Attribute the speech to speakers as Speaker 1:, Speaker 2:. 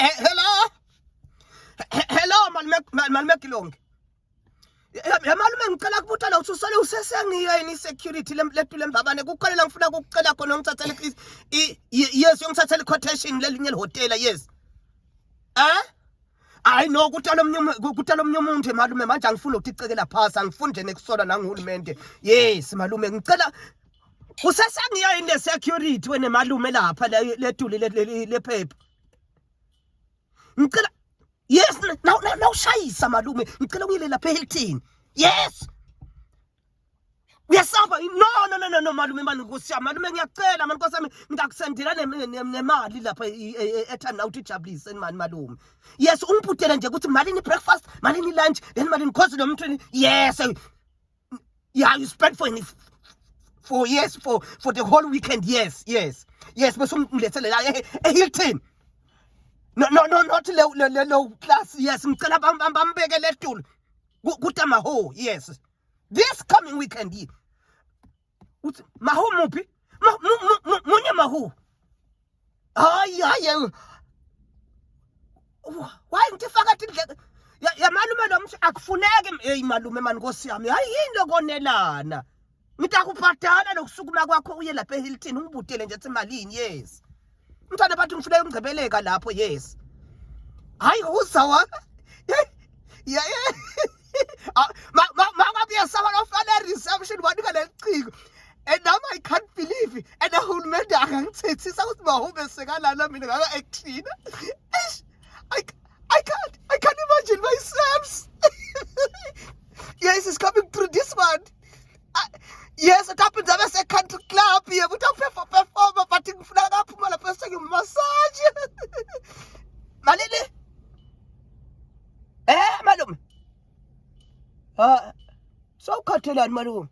Speaker 1: Hello, hello malume, malume Gilongi. Ya malume, ngicela kubuta la uthi usale usesengiyo yini security lethu lembabane? Kukhona la ngifuna ukukucela khona, ungithathele, yes, ungithathele quotation lelinye lehotela, yes. Hayi no, kutala omnye, kutala omnye umuntu malume. Manje angifuni ukuthi icekela phasi, angifuni nje nekusola nanguhulumende. Yes malume, ngicela usesengiyo yini le security wena malume lapha letuli lephepha? Ngicela, yes, nawushayisa malume, ngicela uyile lapha eHilton. Yes, uyasaba? No, no, no, no, no malume, mani nkosi yami, malume, ngiyacela mani nkosi yami, ngizakusendela nemali lapha airtime na uthi ijabulise mani malume. Yes, ungibhutele nje ukuthi malini breakfast, malini lunch, then malini, cause lo muntu, yes, yeah, you spend for, yes, for the whole weekend. Yes, bese ungilethele la eHilton. No, no, no, not le low class. Yes, ngicela bambekele etulo kutamaho. Yes, this coming weekend. Uthi mahu muphi? Munye mahu. Hayi, hayi, why ngifaka tindleke ya malume? Lo mthi akufuneki. Hey malume, mani nkosi yami, hayi, yini lokonelana? Ngitakubhadala lokusukuma kwakho uye lapha eHilton, ungibutele nje ethi malini. Yes mntwana, bathi ngifuna ukungcebeleka lapho. Yes, hayi, uzawa ya makabuyasaba lofana reception wanika lelicingo, and now I can't believe, and uhulumende akangithethisa ukuthi mahube sekalana mina ngaka-actina. I can't imagine myself. Yes, it's coming through this one. Yes, it happens abe se-country club. Yebo, uthi performa, but ngifuna kaphuma lapho sengimassage. Malini malume? Ha, sawukhathelani malume?